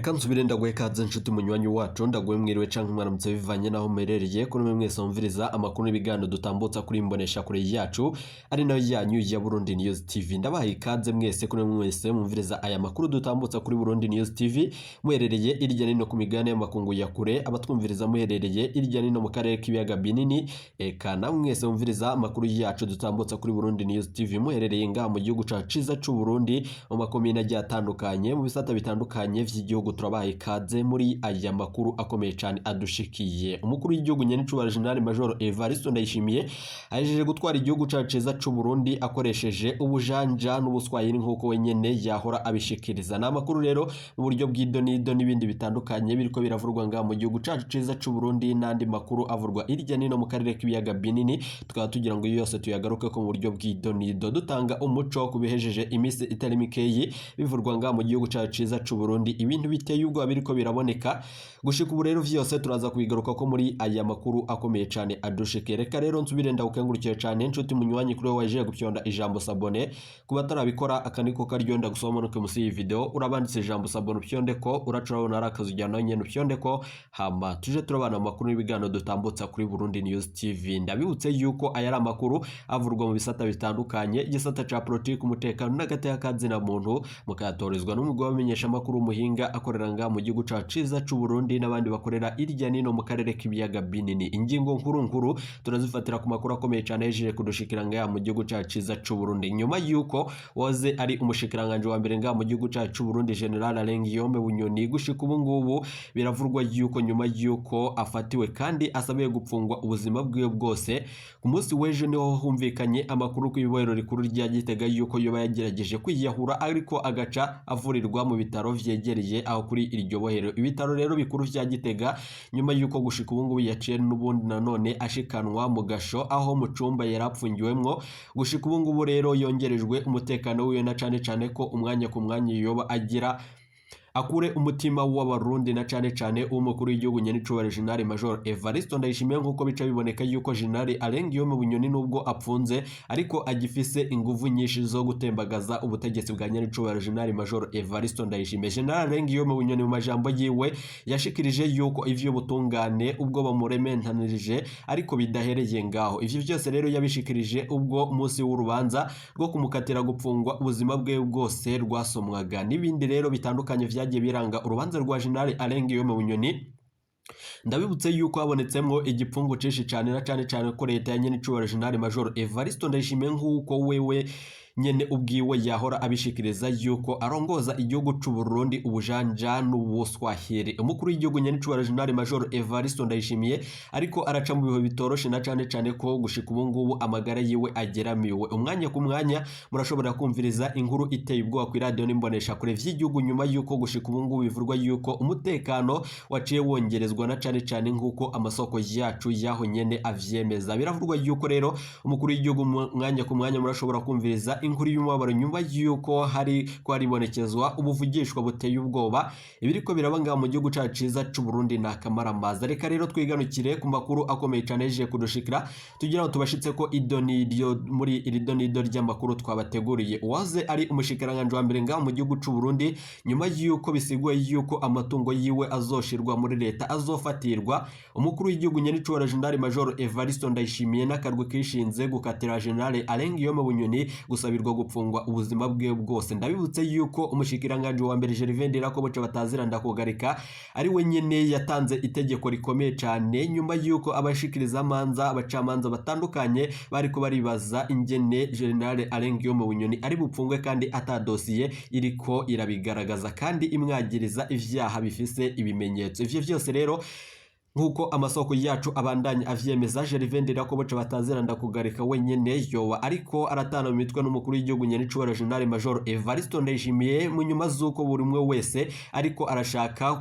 Reka nsubire ndaguhe ikaze nshuti munywanyi wacu, ndaguhe mwiriwe canke mwaramutse bivanye naho muherereye. Kuri mwe mwese mwumviriza amakuru n'ibiganiro dutambutsa kuri imbonesha kure yacu, ari nayo yanyu ya Burundi News TV, ndabahaye ikaze mwese. Kuri mwe mwese mwumviriza aya makuru dutambutsa kuri Burundi News TV muherereye irya nino ku migabane y'amakungu ya kure, abatwumviriza muherereye irya nino mu karere k'ibiyaga binini, eka namwe mwese mwumviriza amakuru yacu dutambutsa kuri Burundi News TV muherereye ngaha mu gihugu cacu ciza c'u Burundi, mu makomine agiye atandukanye, mu bisata bitandukanye vy'igihugu, turabahaye ikaze muri aya makuru akomeye cane adushikiye. Umukuru w'igihugu nyenicubahiro General Major Evariste Ndayishimiye ahejeje gutwara igihugu cacu ciza c'u Burundi akoresheje ubujanja n'ubuswahili, nk'uko wenyene yahora abishikiriza. Ni amakuru rero mu buryo bw'idonido n'ibindi bitandukanye biriko biravurwa ngaha mu gihugu cacu ciza c'u Burundi, n'andi makuru avurwa hirya nino mu karere k'ibiyaga binini, tukaba tugira ngo yose tuyagarukeko mu buryo bw'idonido, dutanga umuco ku bihejeje iminsi itari mikeyi bivurwa ngaha mu gihugu cacu ciza c'u Burundi. Ibintu biteye ubwoba biriko biraboneka gushika ubu rero, vyose turaza kubigaruka ko muri aya makuru akomeye cane adushike. Reka rero nsubire ndawukengurukire cane nshuti munywanyi kuri wowe waje gupyonda ijambo s'abonner. Ku batarabikora, aka niko karyo ndagusaba, umanuke musi y'iyi video, urabanditse ijambo s'abonner, upyonde ko uraca, urabona ari akazu ujyana nyene, upyonde ko, hama tuje turabana mu makuru n'ibiganiro dutambutsa kuri Burundi News TV. Ndabibutse yuko aya ari amakuru avurwa mu bisata bitandukanye, igisata ca politiki, umutekano n'agateka kazina muntu, mukayatorezwa n'umugwi w'abamenyesha amakuru umuhinga akorera ngaha mu gihugu cacu ciza c'u Burundi n'abandi bakorera irya nino mu karere k'ibiyaga binini. Ingingo nkuru nkuru turazifatira ku makuru akomeye cane yejeje kudushikira ngaha mu gihugu cacu ciza c'u Burundi, nyuma yuko waze ari umushikiranganje wa mbere ngaha mu gihugu cacu c'u Burundi, General Alain Guillaume Bunyoni, gushika ubu ngubu biravurwa yuko nyuma yuko afatiwe kandi asabiwe gupfungwa ubuzima bwiwe bwose, ku munsi w'ejo niho humvikanye amakuru ku ibohero rikuru rya Gitega yuko yoba yagerageje kwiyahura, ariko agaca avurirwa mu bitaro vyegereye aho kuri iryo bohero, ibitaro rero bikuru vya Gitega, nyuma yuko gushika ubu ngubu yaciye n'ubundi nanone ashikanwa mu gasho, aho mu cumba yari apfungiwemwo. Gushika ubu ngubu rero yongerejwe umutekano wiwe, na cane cane ko umwanya ku mwanya yoba agira akure umutima w'Abarundi, na cane cane uw'umukuru w'igihugu nyenicubahiro General Major Evariste Ndayishimiye, nk'uko bica biboneka yuko General Alain Guillaume Bunyoni, nubwo apfunze, ariko agifise inguvu nyinshi zo gutembagaza ubutegetsi bwa nyenicubahiro General Major Evariste Ndayishimiye. General Alain Guillaume Bunyoni mu majambo yiwe yashikirije yuko ivyo butungane ubwo bamurementanirije ariko bidahereye ngaho. Ivyo vyose rero yabishikirije ubwo umunsi w'urubanza rwo kumukatira gupfungwa ubuzima bwe bwose rwasomwaga, n'ibindi rero bitandukanye vyagiye biranga urubanza rwa General Alain Guillaume Bunyoni. Ndabibutse yuko habonetsemwo igipfungu cinshi cane, na cane cane ko leta ya nyenicubahiro General Major Evariste Ndayishimiye, nk'uko wewe nyene ubwiwe yahora abishikiriza yuko arongoza igihugu c'u Burundi ubujanja n'ubuswahili, umukuru w'igihugu nyenicubahiro General Major Evariste Ndayishimiye ariko araca mu bihe bitoroshe, na cane cane ko gushika ubu ngubu amagara yiwe ageramiwe. Umwanya ku mwanya murashobora kumviriza inkuru iteye ubwoba ku iradiyo n'imbonesha kure vy'igihugu, nyuma yuko gushika ubu ngubu bivurwa yuko umutekano waciye wongerezwa, na cane cane nk'uko amasoko yacu yaho nyene avyemeza. Biravurwa yuko rero umukuru w'igihugu, umwanya ku mwanya murashobora kumviriza inkuru y'umubabaro, nyuma yuko hari ko haribonekezwa ubuvugishwa buteye ubwoba. Ibiriko biraba ngaha mu gihugu cacu ciza c'u Burundi ni akamaramaza. Reka rero twiganukire ku makuru akomeye cane yejeje kudushikira, tugira ngo tubashitse ko idonido muri iri donido ry'amakuru twabateguriye. Uwaze ari umushikiranganje wa mbere ngaha mu gihugu c'u Burundi, nyuma yuko bisiguye yuko amatungo yiwe azoshirwa muri leta, azofatirwa, umukuru w'igihugu nyenicubahiro General Major Evariste Ndayishimiye n'akarwi kishinze gukatira General Alain Guillaume Bunyoni gusabirwa gupfungwa ubuzima bwe bwose. Ndabibutse yuko umushikiranganje wa mbere Gervais Ndirakobuca batazira ndakugarika ari we nyene yatanze itegeko rikomeye cane, nyuma yuko abashikiriza amanza, abacamanza batandukanye bariko baribaza ingene General Alain Guillaume Bunyoni ari bupfungwe kandi ata dosiye iriko irabigaragaza kandi imwagiriza ivyaha bifise ibimenyetso. Ivyo vyose rero, nk'uko amasoko yacu abandanya avyemeza, Gervais Ndirakobuca batazira ndakugarika wenyene yoba ariko aratana mu mitwe n'umukuru w'igihugu nyenicubahiro General Major Evariste Ndayishimiye, mu nyuma z'uko buri umwe wese ariko arashaka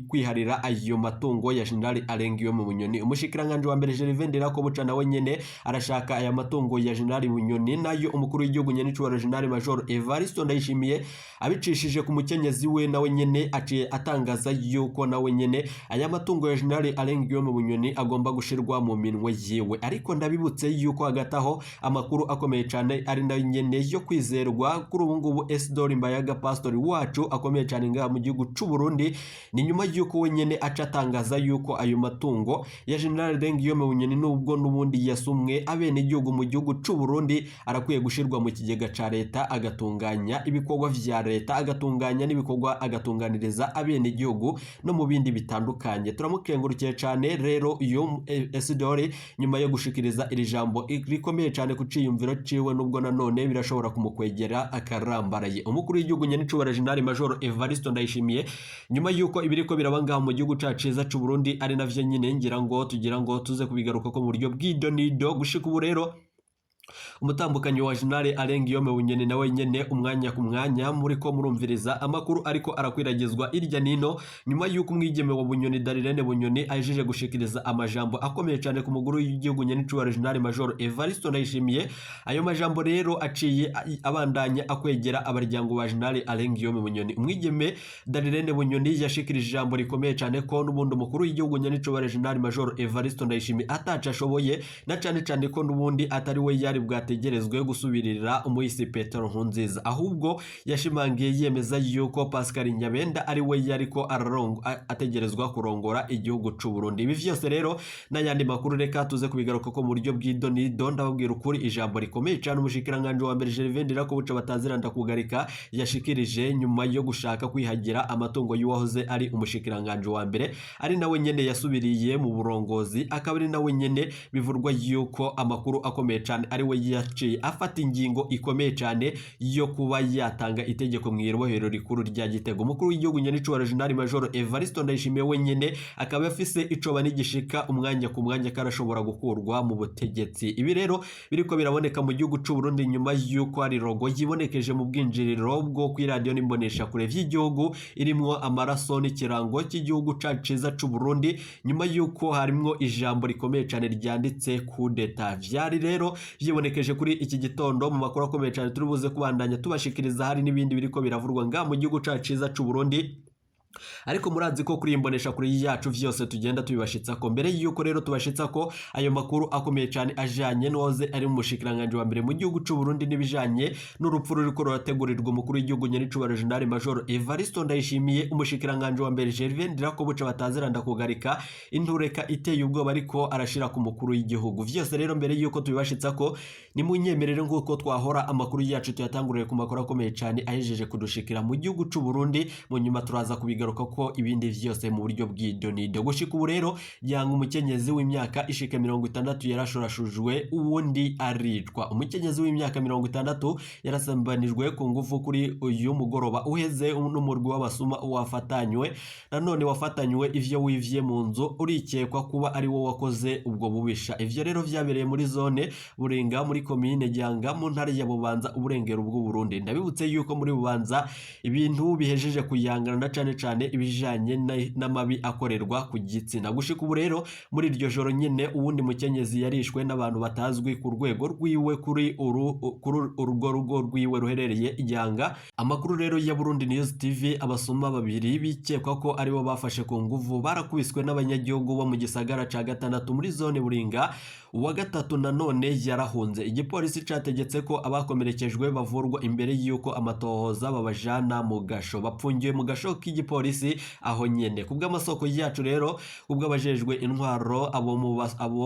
kwiharira ayo matungo ya General Alain Guillaume Bunyoni. Umushikiranganje wa mbere Gervais Ndirakobuca nawe nyene arashaka aya matungo ya General Bunyoni, nayo umukuru w'igihugu nyenicubahiro General Major Evariste Ndayishimiye abicishije ku mukenyezi we, nawe nyene aciye atangaza yuko nawe nyene aya matungo ya General Alain Guillaume Bunyoni agomba gushirwa mu minwe yiwe. Ariko ndabibutse yuko hagati aho amakuru akomeye cyane ari nayo nyene yo kwizerwa kuri ubu ngubu, Esdor Mbayaga, pastori wacu akomeye cyane ngaha mu gihugu c'u Burundi, ni nyuma yuko we nyene aca atangaza yuko ayo matungo ya General Alain Guillaume Bunyoni, nubwo n'ubundi yasumwe abenegihugu mu gihugu c'u Burundi, arakwiye gushirwa mu kigega ca leta, agatunganya ibikorwa vya leta, agatunganya n'ibikorwa, agatunganiriza abenegihugu no mu bindi bitandukanye. Turamukengurukiye cyane rero iyo Esidori nyuma yo gushikiriza iri jambo rikomeye cyane ku ciyumviro ciwe, nubwo nanone birashobora kumukwegera akarambaraye. Umukuru w'igihugu nyenicubahiro General Major Evariste Ndayishimiye, nyuma yuko ibiriko biraba ngaha mu gihugu cacu ciza c'u Burundi, ari navyo nyine ngira ngo tugira ngo tuze kubigaruka ko mu buryo bw'idonido. Gushika ubu rero, umutambukanyi wa General Alain Guillaume Bunyoni nawe nyene umwanya ku mwanya muri ko murumviriza amakuru ariko arakwiragizwa irya nino, nyuma yuko umwigeme wa Bunyoni, Darirene Bunyoni, ahejeje gushikiriza amajambo akomeye cyane ku muguru w'igihugu nyenicubahiro General Major Evariste Ndayishimiye. Ayo majambo rero aciye abandanya akwegera abaryango ba General Alain Guillaume Bunyoni. Umwigeme Darirene Bunyoni yashikirije ijambo rikomeye cyane ko n'ubundi umukuru w'igihugu nyenicubahiro General Major Evariste Ndayishimiye ataco ashoboye, na cane cane ko n'ubundi atari we yari bwategerezwe gusubirira umuhisi Petero Nkurunziza, ahubwo yashimangiye yemeza yuko Pascal Nyabenda ari we yariko ategerezwa kurongora igihugu c'u Burundi. Ibi vyose rero n'ayandi makuru reka tuze kubigaruka ko mu buryo bw'idonido. Ndababwira ukuri, ijambo rikomeye cyane umushikiranganje wa mbere Gervais Ndirakobuca batazira ndakugarika yashikirije nyuma yo gushaka kwihagira amatungo y'uwahoze ari umushikiranganje wa mbere, ari nawe nyene yasubiriye mu burongozi, akaba ari nawe nyene bivurwa yuko amakuru akomeye cyane ari we yaciye afata ingingo ikomeye cyane yo kuba yatanga itegeko mu ibohero rikuru rya Gitega. Umukuru w'igihugu nyenicubahiro General Major Evariste Ndayishimiye we nyene akaba afise icoba n'igishika umwanya ku mwanya karashobora gukurwa mu butegetsi. Ibi rero biriko biraboneka mu gihugu c'u Burundi nyuma yuko hari rogo yibonekeje mu bwinjiriro bwo kw'iradiyo n'imbonesha kure vy'igihugu, irimwo amaraso n'ikirango cy'igihugu cacu ciza c'u Burundi, nyuma yuko harimwo ijambo rikomeye cyane ryanditse kudeta. Vyari rero vyibonekeje kuri iki gitondo mu makuru akomeye cyane turi buze kubandanya tubashikiriza. Hari n'ibindi biriko biravurwa nga mu gihugu cacu ciza c'u Burundi, ariko murazi ko kuri imbonesha kuri yacu vyose tugenda tubibashitsa ko. Mbere yuko rero tubashitsa ko ayo makuru akomeye cyane ajanye n'uwahoze ari mu mushikiranganje wa mbere mu gihugu c'u Burundi n'ibijanye n'urupfu ruriko rurategurirwa umukuru w'igihugu nyenicubahiro General Major Evariste Ndayishimiye, umushikiranganje wa mbere Gervais Ndirakobuca batazira ndakugarika intureka iteye ubwoba ariko arashira ku mukuru w'igihugu, vyose rero mbere yuko tubibashitsa ko, ni munyemerere nk'uko twahora amakuru yacu tuyatanguriye ku makuru akomeye cyane ahejeje kudushikira mu gihugu c'u Burundi, mu nyuma turaza kubigaruka ko ibindi vyose mu buryo bw'idonido. Gushika ubu rero, yanga umukenyezi w'imyaka ishika 60 yarashurashujwe uwundi aricwa. Umukenyezi w'imyaka 60 yarasambanijwe ku ngufu kuri uyu mugoroba uheze n'umurwi w'abasuma wafatanywe nanone wafatanywe ivyo wivye mu nzu, urikekwa kuba ari wo wakoze ubwo bubisha. Ivyo rero vyabereye muri zone Buringa muri komine Gihanga mu ntara ya Bubanza, uburengero bw'u Burundi. Ndabibutse yuko muri Bubanza ibintu bihejeje kuyangana, na cane cane ibijanye n'amabi akorerwa ku gitsina. Gushika ubu rero, muri iryo joro nyine uwundi mukenyezi yarishwe n'abantu batazwi ku rwego rwiwe kuri urwo rugo rwiwe ruherereye Igihanga. Amakuru rero ya Burundi News TV, abasuma babiri bikekwa ko aribo bafashe ku nguvu barakubiswe n'abanyagihugu bo mu gisagara ca gatandatu muri zone Buringa. Uwa gatatu nanone yarahunze. Igipolisi categetse ko abakomerekejwe bavurwa imbere y'uko amatohoza babajana mu gasho. Bapfungiwe mu gasho k'igipolisi aho nyene. Kubw'amasoko yacu rero, kubw'abajejwe intwaro, abo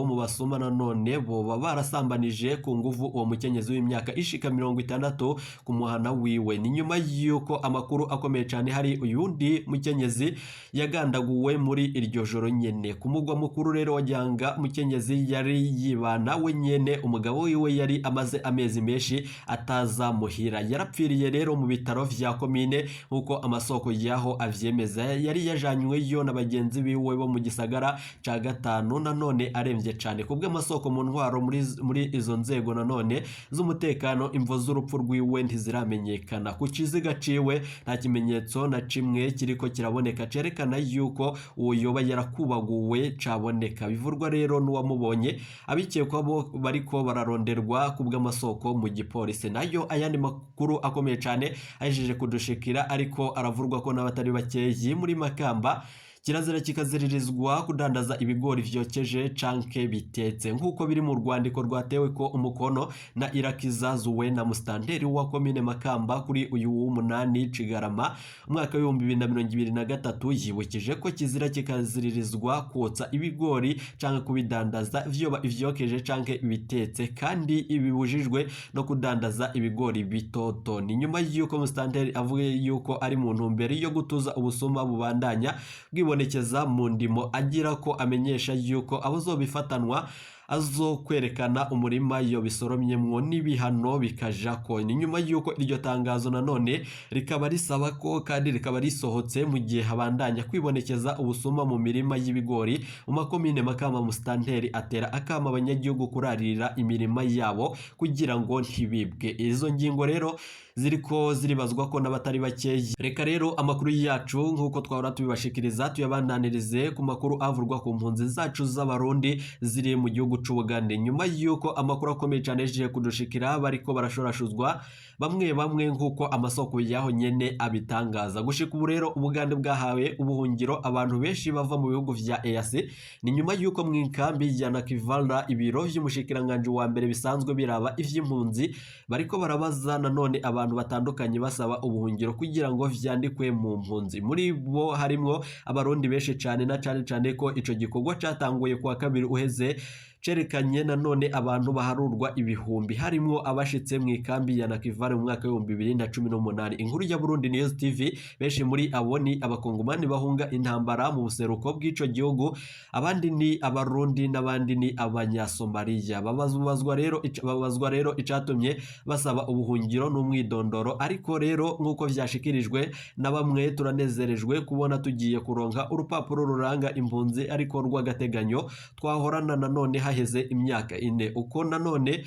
mu basuma nanone boba barasambanije ku nguvu uwo mukenyezi w'imyaka ishika 60 ku muhana wiwe. Ni nyuma y'uko amakuru akomeye cane hari uyundi mukenyezi yagandaguwe muri iryo joro nyene. Ku mugwa mukuru rero wa Gihanga, mukenyezi yari yibana we nyene, umugabo wiwe yari amaze amezi menshi ataza muhira. Yarapfiriye rero mu bitaro vya komine nk'uko amasoko yaho avyemeza. Yari yajanyweyo na bagenzi biwe bo mu gisagara ca gatanu nanone aremvye cane. Kubw'amasoko mu ntwaro muri izo nzego nanone z'umutekano, imvo z'urupfu rwiwe ntiziramenyekana. Ku kiziga ciwe nta kimenyetso na kimwe kiriko kiraboneka cerekana yuko uwo yoba yarakubaguwe caboneka. Bivurwa rero n'uwamubonye. Abikekwa bo bariko bararonderwa kubw'amasoko mu gipolisi. Nayo ayandi makuru akomeye cane ahejeje kudushikira ariko aravurwa ko n'abatari bakeyi muri Makamba. Kirazira kikaziririzwa kudandaza ibigori vyokeje canke bitetse, nk'uko biri mu rwandiko rwatewe ko umukono na Irakiza Zuwena, mustanteri wa komine Makamba, kuri uyu w'umunani Kigarama umwaka w'2023. Yibukije ko kizira kikaziririzwa kotsa ibigori canke kubidandaza, vyoba ivyokeje canke ibitetse, kandi ibibujijwe no kudandaza ibigori bitoto. Ni nyuma y'uko mustanteri avuga yuko ari mu ntumbero yo gutuza ubusuma bubandanya bwibonekeza mu ndimo, agira ko amenyesha yuko abazobifatanwa azokwerekana umurima yo bisoromyemwo n'ibihano bikajako. Ni nyuma y'uko iryo tangazo nanone rikaba risaba ko kandi rikaba risohotse mu gihe habandanya kwibonekeza ubusuma mu mirima y'ibigori mu makomine Makamba. Musitanteri atera akama abanyagihugu kurarira imirima yabo kugira ngo ntibibwe. Izo ngingo rero ziriko ziribazwa ko n'abatari bakeya. Reka rero amakuru yacu, nk'uko twahora tubibashikiriza, tuyabandanirize ku makuru avurwa ku mpunzi zacu z'Abarundi ziri mu gihugu c'Ubugande, nyuma y'uko amakuru akomeye cyane yaje kudushikira bariko barashorashuzwa bamwe bamwe, nk'uko amasoko yaho nyene abitangaza. Gushika ubu rero, Ubugande bwahawe ubuhungiro abantu benshi bava mu bihugu vya EAC. Ni nyuma y'uko mu inkambi ya Nakivale ibiro vy'umushikiranganji wa mbere bisanzwe biraba ivy'impunzi bariko barabaza nanone abantu batandukanye basaba ubuhungiro kugira ngo vyandikwe mu mpunzi. Muri bo harimwo Abarundi benshi cane, na cane cane ko ico gikorwa catanguye kuwa kabiri uheze, cerekanye nanone abantu baharurwa ibihumbi, harimwo abashitse mu ikambi ya Nakivale mu mwaka w'2018. Inkuru ya Burundi News TV, benshi muri abo ni Abakongomani bahunga intambara mu buseruko bw'ico gihugu, abandi ni Abarundi n'abandi ni Abanyasomaliya. Babazwa rero icatumye basaba ubuhungiro n'umwidondoro. Ariko rero, nk'uko vyashikirijwe na bamwe, turanezerejwe kubona tugiye kuronka urupapuro ruranga impunzi ariko rw'agateganyo twahorana nanone haheze imyaka 4, uko nanone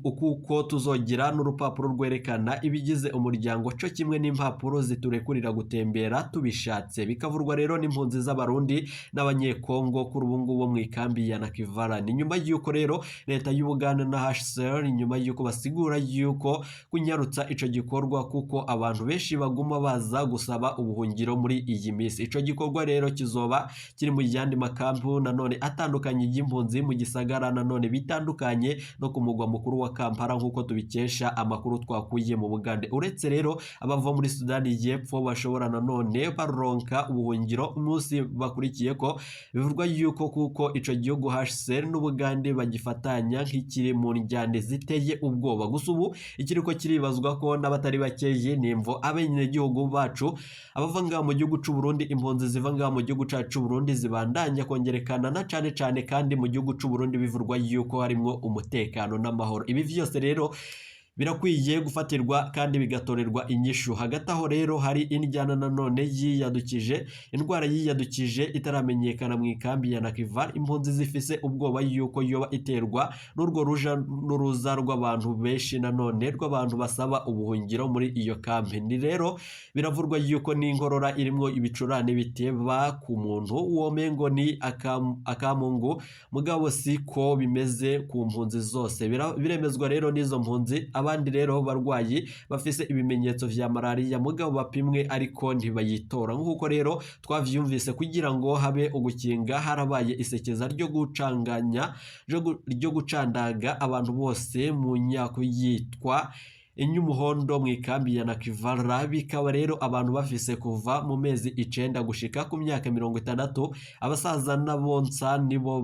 kuko tuzogira n'urupapuro rwerekana ibigize umuryango co kimwe n'impapuro ziturekurira gutembera tubishatse. Bikavurwa rero n'impunzi z'Abarundi n'Abanyekongo kuri ubu ngubu mu ikambi ya Nakivale. Ni nyuma y'uko rero leta y'Ubuganda na HCR, nyuma y'uko basigura y'uko kunyarutsa ico gikorwa kuko abantu benshi baguma baza gusaba ubuhungiro muri iyi minsi. Ico gikorwa rero kizoba kiri mu yandi makampu nanone atandukanye y'impunzi mu gisagara nanone bitandukanye no ku mugwa mukuru wa Kampala, nk'uko tubikesha amakuru twakuye mu Bugande. Uretse rero abava muri Sudani y'Epfo bashobora nanone baronka ubuhungiro umunsi bakurikiye ko bivugwa yuko kuko ico gihugu HCR n'Ubugande bagifatanya nk'ikiri mu njyane ziteye ubwoba. Gusa ubu ikiriko kiribazwa ko n'abatari bakeye nimvo abenegihugu bacu abava ngaha mu gihugu c'u Burundi, impunzi ziva ngaha mu gihugu cacu c'u Burundi zibandanya kongerekana, na cane cane kandi mu gihugu c'u Burundi bivurwa yuko harimwo umutekano n'amahoro. Ibi vyose rero birakwiye gufatirwa kandi bigatorerwa inyishu. Hagati aho rero hari injyana nanone yiyadukije, indwara yiyadukije itaramenyekana mu ikambi ya Nakivale. Impunzi zifise ubwoba yuko yoba iterwa n'urwo ruja n'uruza rw'abantu benshi nanone rw'abantu basaba ubuhungiro muri iyo kambi. Ni rero biravurwa yuko n'inkorora irimwo ibicurane biteba ku muntu womengo ni akamungu, mugabo si ko bimeze ku mpunzi zose. Biremezwa rero n'izo mpunzi. Abandi rero barwayi bafise ibimenyetso vya malariya, mugabo bapimwe ariko ntibayitora. Nk'uko rero twavyumvise, kugira ngo habe ugukinga harabaye isekeza ryo gucanganya ryo gucandaga abantu bose mu nyako yitwa inyumuhondo mu ikambi ya Nakivale. Bikaba rero abantu bafise kuva mu mezi 9 gushika ku myaka 60, abasaza n'abonsa nibo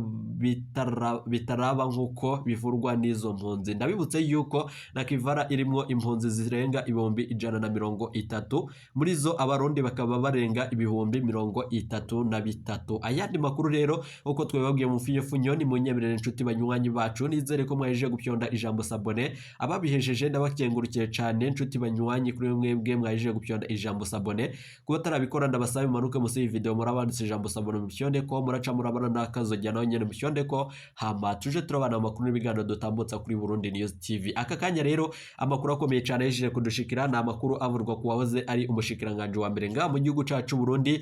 bitaraba, nk'uko bivurwa n'izo mpunzi. Ndabibutse yuko Nakivale irimwo impunzi zirenga 130,000, muri zo Abarundi bakaba barenga 33,000. Ayandi makuru rero, uko twababwiye mu funyofunyo, ni munyemerere inshuti banywanyi bacu, nizere ko mwahejeje gupyonda ijambo s'abonner. Ababihejeje ndabakengurukiye cane, inshuti banywanyi, kuri mwebwe mwahejeje gupyonda ijambo s'abonner. Kuba atarabikora, ndabasaba imanuke munsi y'iyi video murabanditse ijambo s'abonner, mupyonde ko muraca murabona n'akazogera, naho nyene mupyonde ko, hama tuje turabana amakuru n'ibiganiro dutambutsa kuri Burundi News TV. Aka kanya rero amakuru akomeye cane yahejeje kudushikira ni amakuru avurwa ku wahoze ari umushikiranganje wa mbere ngaha mu gihugu cacu Burundi.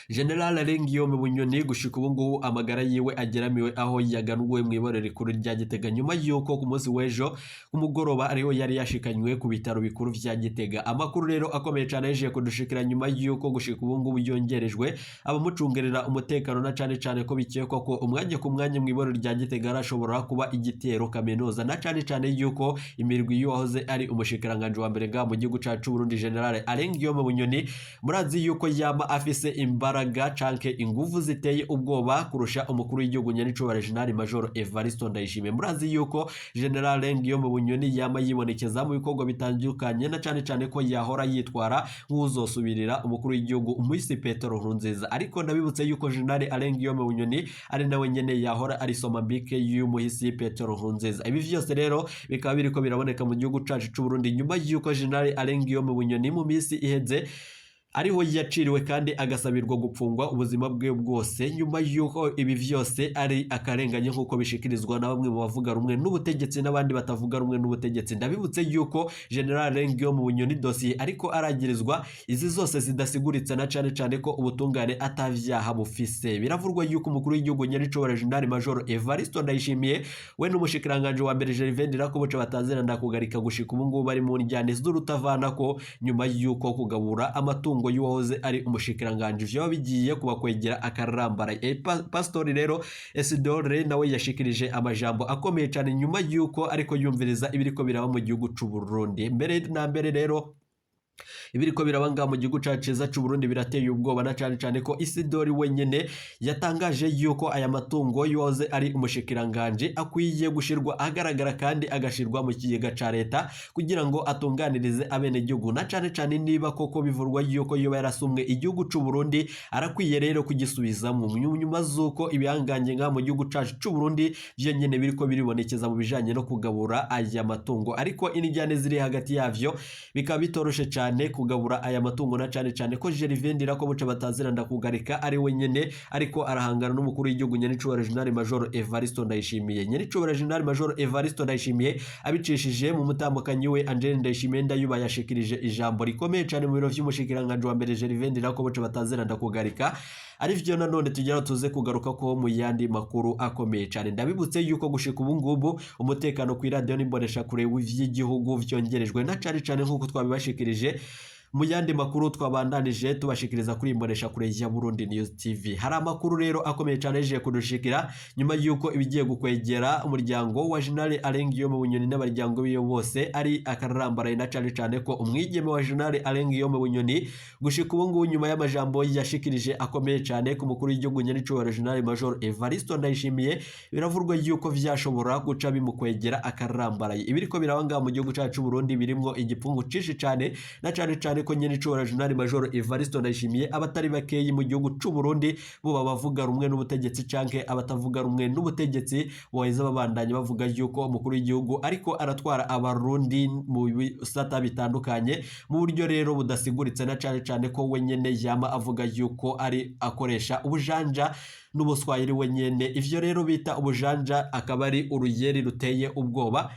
General Guillaume Bunyoni gushika ubu ngubu amagara yiwe ageramiwe, aho yaganuwe mu iborero rikuru rya Gitega nyuma y'uko ku munsi w'ejo ku mugoroba ariho yari yashikanywe ku bitaro bikuru vya Gitega. Amakuru rero akomeye cyane yaje kudushikira nyuma y'uko gushika ubu ngubu yongerejwe abamucungerera umutekano, na cane cane ko bikekwa ko umwanya ku mwanya mu iborero rya Gitega arashobora kuba igitero kaminuza, na cane cane yuko imirwi y'uwahoze ari umushikiranganje wa mbere ngaha mu gihugu cacu Burundi General Alain Guillaume Bunyoni, murazi yuko yama afise imbaraga canke inguvu ziteye ubwoba kurusha umukuru w'igihugu nyenicubahiro General Major Evaristo Ndayishimiye. Murazi yuko General Guillaume Bunyoni yama yibonekeza mu bikorwa bitandukanye, na cane cane ko yahora yitwara nk'uzosubirira umukuru w'igihugu Umuhisi Petero Nkurunziza. Ariko ndabibutse yuko General Alain Guillaume Bunyoni ari nawe nyene yahora ari somambike y'Umuhisi Petero Nkurunziza. Ibi vyose rero bikaba biriko biraboneka mu gihugu cacu c'u Burundi nyuma yuko General Alain Guillaume Bunyoni mu minsi iheze ariho yaciriwe kandi agasabirwa gupfungwa ubuzima bwe bwose, nyuma y'uko ibi vyose ari akarenganye nk'uko bishikirizwa na bamwe mu bavuga rumwe n'ubutegetsi n'abandi batavuga rumwe n'ubutegetsi. Ndabibutse yuko General Guillaume Bunyoni dosiye ariko aragirizwa izi zose zidasiguritse, na cane cane ko ubutungane atavyaha bufise. Biravurwa yuko umukuru w'igihugu nyenicubahiro General Major Evaristo Ndayishimiye we n'umushikiranganje wa mbere Gervais Ndirakobuca batazira ndakugarika gushika ubu ngubu bari mu njyane z'urutavanako nyuma y'uko kugabura amatungo y'uwahoze ari umushikiranganje vyoba bigiye kubakwegera akarambara. Pastori rero Esidore nawe yashikirije amajambo akomeye cyane nyuma y'uko ariko yumviriza ibiriko biraba mu gihugu c'u Burundi. Mbere na mbere rero ibiriko biraba ngaha mu gihugu cacu ciza c'u Burundi birateye ubwoba, na cane cane ko Isidori wenyene yatangaje yuko aya matungo y'uwahoze ari umushikiranganje akwiye gushirwa ahagaragara kandi agashirwa mu kigega ca leta kugira ngo atunganirize abenegihugu, na cane cane niba koko bivurwa yuko yoba yarasumwe igihugu c'u Burundi, arakwiye rero kugisubizamwo nyuma z'uko ibihangange ngaha mu gihugu cacu c'u Burundi vyonyene biriko biribonekeza mu bijanye no kugabura aya matungo. Ariko inijyane ziri hagati yavyo bikaba bitoroshe cane kugabura aya matungo, na cane cane ko Gervais Ndirakobuca batazira ndakugarika ari wenyene ariko arahangana n'umukuru w'igihugu nyenicubahiro General Major Evaristo Ndayishimiye. Nyenicubahiro General Major Evaristo Ndayishimiye abicishije mu mutambukanyi we Angel Ndayishimiye Ndayuba yashikirije ijambo rikomeye cane mu biro vy'umushikiranganje wa mbere Gervais Ndirakobuca batazira ndakugarika, ari vyo nanone tugera tuze kugaruka ko mu yandi makuru akomeye cane. Ndabibutse yuko gushika ubu ngubu umutekano ku iradiyo n'imbonesha kure vy'igihugu vyongerejwe, na cane cane nk'uko twabibashikirije mu yandi makuru twabandanije tubashikiriza kuri imbonesha kure ya Burundi News TV. Hari amakuru rero akomeye cyane yaje kudushikira nyuma y'uko ibigiye gukwegera umuryango wa General Alain Guillaume Bunyoni n'abaryango biyo bose ari akarambaraye, na cane cane ko umwigeme wa General Alain Guillaume Bunyoni gushika ubu ngubu nyuma y'amajambo yashikirije akomeye cyane ku mukuru w'igihugu nyenicubahiro General Major Evaristo Ndayishimiye, biravurwa yuko vyashobora guca bimukwegera akarambaraye. Ibiriko biraba ngaha mu gihugu cacu Burundi birimwo igipfungu cinshi cane, na cane cane ko nyenicubahiro General Major Evaristo Ndayishimiye abatari bakeyi mu gihugu c'u Burundi buba bavuga rumwe n'ubutegetsi canke abatavuga rumwe n'ubutegetsi boheza babandanya bavuga yuko umukuru w'igihugu ariko aratwara abarundi mu bisata bitandukanye mu buryo rero budasiguritse, na cane cane ko wenyene yama avuga yuko ari akoresha ubujanja n'ubuswahili wenyene. Ivyo rero bita ubujanja akaba ari uruyeri ruteye ubwoba,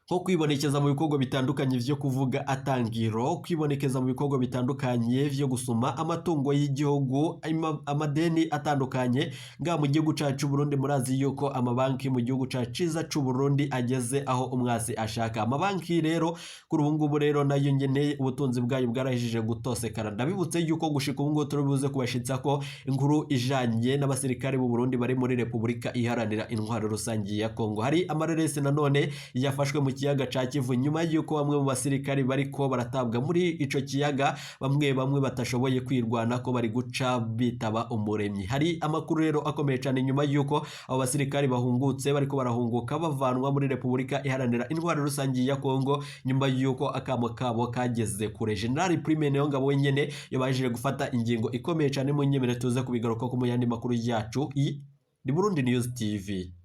nko kwibonekeza mu bikorwa bitandukanye vyo kuvuga atangiro, kwibonekeza mu bikorwa bitandukanye vyo gusoma amatungo y'igihugu, amadeni atandukanye nga mu gihugu cacu Burundi. Murazi yuko amabanki mu gihugu cacu ciza c'u Burundi ageze aho umwasi ashaka. Amabanki rero kuri ubu ngubu rero nayo nyene ubutunzi bwayo bwarahijije gutosekara. Ndabibutse yuko gushika ubu ngubu turibuze kubashitsa ko inkuru ijanye n'abasirikare b'u Burundi bari muri Repubulika Iharanira Intwaro Rusangi ya Kongo. Hari amareresi nanone yafashwe mu kiyaga ca Kivu nyuma y'uko bamwe mu basirikari bariko baratabwa muri ico kiyaga, bamwe bamwe batashoboye kwirwana ko bari guca bitaba umuremyi. Hari amakuru rero akomeye cyane nyuma y'uko abo basirikari bahungutse bariko barahunguka bavanwa muri Repubulika Iharanira Intwaro Rusangi ya Kongo nyuma y'uko akamo kabo kageze kure. General Prime Niyongabo wenyene yabashije gufata ingingo ikomeye cyane, mu nyemere tuze kubigaruka ko mu yandi makuru yacu. Ni Burundi News TV.